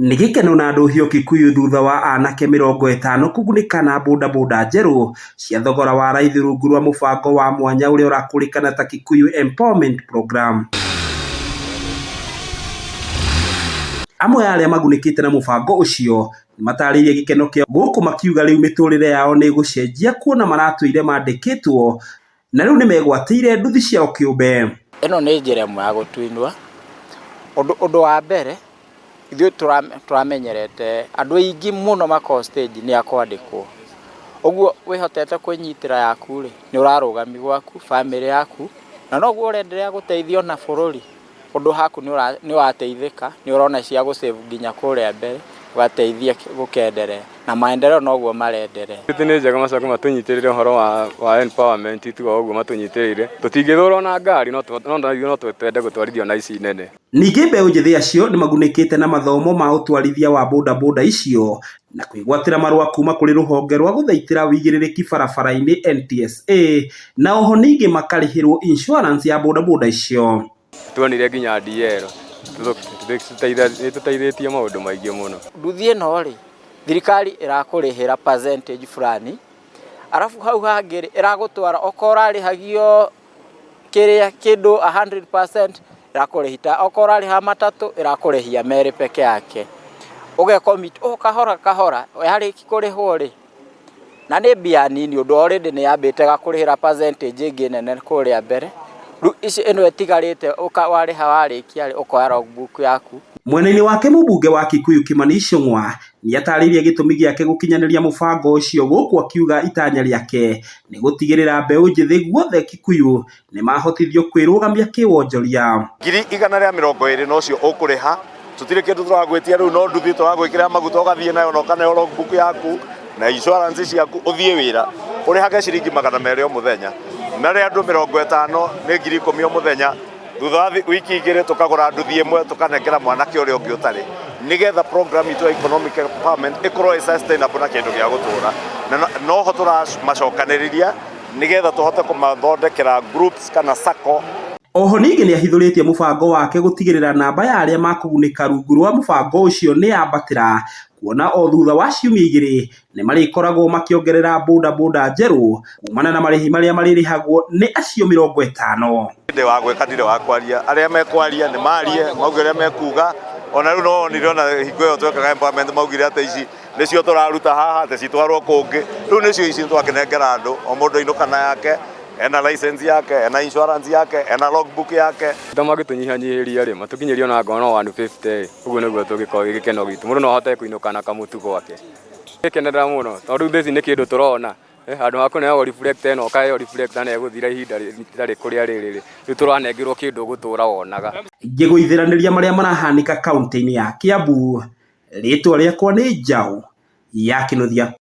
Nĩ gĩkeno na ndũhio Kikuyu thutha wa anake 50 kũgunĩka na bodaboda njerũ cia thogora wa raithi rungu rwa mũbango wa mwanya ũrĩa ũrakũrĩkana ta Kikuyu Empowerment Program. Amwe a arĩa magunĩkĩte na mũbango ũcio nĩmatarĩirie gĩkeno kĩao gũkũ makiuga rĩu mĩtũrĩre yao nĩ ĩgũcenjia kuona maratũire mandĩkĩtwo na rĩu nĩmegwatĩire nduthi ciao kĩũmbe. Ĩno nĩ njĩra ĩmwe ya gũtũinua. Ũndũ ũndũ wa mbere, ithuĩ tũramenyerete andũ aingĩ mũno makoragwo stage nĩ a kwandĩkwo. Ũguo wĩhotete kwĩnyitĩra yaku rĩ, nĩ ũrarũgamia gwaku, bamĩrĩ yaku, na noguo ũrenderea gũteithia ona bũrũri. Ũndũ haku nĩ wateithĩka, nĩ ũrona cia gũ save nginya kũrĩa mbere, ũgateithia gũkenderea, na maendeleo noguo marenderea. Nĩ njega macoke matũnyitĩrĩre ũhoro wa empowerment tu o ũguo matũnyitĩrĩire. Tũtingĩthũra ona ngari no no twende gũtwarithia ona ici nene. Ningĩ mbeũ njĩthĩ acio nĩmagunĩkĩte na mathomo ma ũtwarithia wa bodaboda icio na kwĩgwatĩra marũa kuma kũrĩ rũhonge rwa gũthaitĩra ũigĩrĩrĩki barabara-inĩ NTSA na oho ningĩ makarĩhĩrwo insurance ya bodaboda icio. Tuonire nginya DL, nĩ tũteithĩtie maũndũ maingĩ mũno. Nduthi ĩno rĩ, thirikari ĩrakũrĩhĩra percentage fulani, arabu hau hangĩ rĩ, ĩragũtwara okorwo ũrarĩhagio kĩrĩa kĩndũ 100% ĩrakũrĩhia, okorwo ũrarĩha matatũ ĩrakũrĩhia merĩ peke yake. Ũge commit o kahora kahora, yarĩkia kũrĩhwo rĩ, na nĩ mbia nini ũndũ already nĩ yambĩte ĩgakũrĩhĩra percentage ĩngĩ nene kũrĩa mbere, rĩu ici ĩno ĩtigarĩte warĩha warĩkia rĩ, ũkoya logbook yaku. Mwena-inĩ wake mũmbunge wa Kikuyu Kimani Ichung'wa nĩatarĩirie gĩtũmi gĩake gũkinyanĩria mũbango ũcio gũkũ akiuga itanya rĩake nĩ gũtigĩrĩra mbeũ njĩthĩ guothe Kikuyu nĩmahotithio kwĩrũgamia kĩwonjoria. 120,000 na ũcio ũkũrĩha tũtirĩ kĩndũ tũragwĩtia rĩu no nduthi tũragwĩkĩra maguta ũgathiĩ nayo na ũkaneo logbook yaku na insurance ciaku ũthiĩ wĩra ũrĩhage ciringi 200 o mũthenya marĩ andũ 50 nĩ 10,000 o mũthenya thutha wa wiki igĩrĩ tũkagũra nduthi ĩmwe tũkanengera mwanake ũrĩa ũngĩ ũtarĩ nĩgetha program itũ ya economic empowerment ĩkorwo ĩ sustainable na kĩndũ gĩa gũtũra na noho tũramacokanĩrĩria nĩgetha tũhote kũmathondekera groups kana sacco. Oho ningĩ nĩahithũrĩtie mũbango wake gũtigĩrĩra namba ya arĩa makũgunĩka rungu rwa mũbango ũcio nĩ yambatĩra kuona o thutha wa ciumia igĩrĩ nĩmarĩkoragwo makĩongerera bodaboda njerũ kumana na marĩhi marĩa marĩrĩhagwo nĩ acio 50. Ndĩ wa gwĩka ndirĩ wa kwaria arĩa mekwaria nĩ marie mauge ũrĩa mekuga ona rĩu no wonire ona hingo ĩyo twekaga empowerment maugire atĩ ici nĩcio tũraruta haha atĩ citwarwo kũngĩ rĩu nĩcio ici twakĩnengera andũ o mũndũ ainũka na yake ena license yake ena insurance yake ena logbook yake. Ta mangĩtũnyihanyihĩria rĩ matũkinyĩrie ona ngorwo no 150 rĩ ũguo nĩguo tũngĩkorwo gĩ gĩkeno gitũ mũndũ no ahote kũinũka na kamũtu gwake. Gĩkenerera mũno tondũ rĩu thaa ici nĩ kĩndũ tũrona handũ ha kũneagwo reflector ĩno ũkaheo reflector na ĩgũthira ihinda rĩtarĩ kũrĩa rĩrĩ rĩ rĩu tũranengerwo kĩndũ ũgũtũra wonaga. Ngĩgũithĩranĩria marĩa marahanĩka kaunti-inĩ ya Kiambu, rĩtwa rĩakwa nĩ Njaũ ya Kĩnuthia.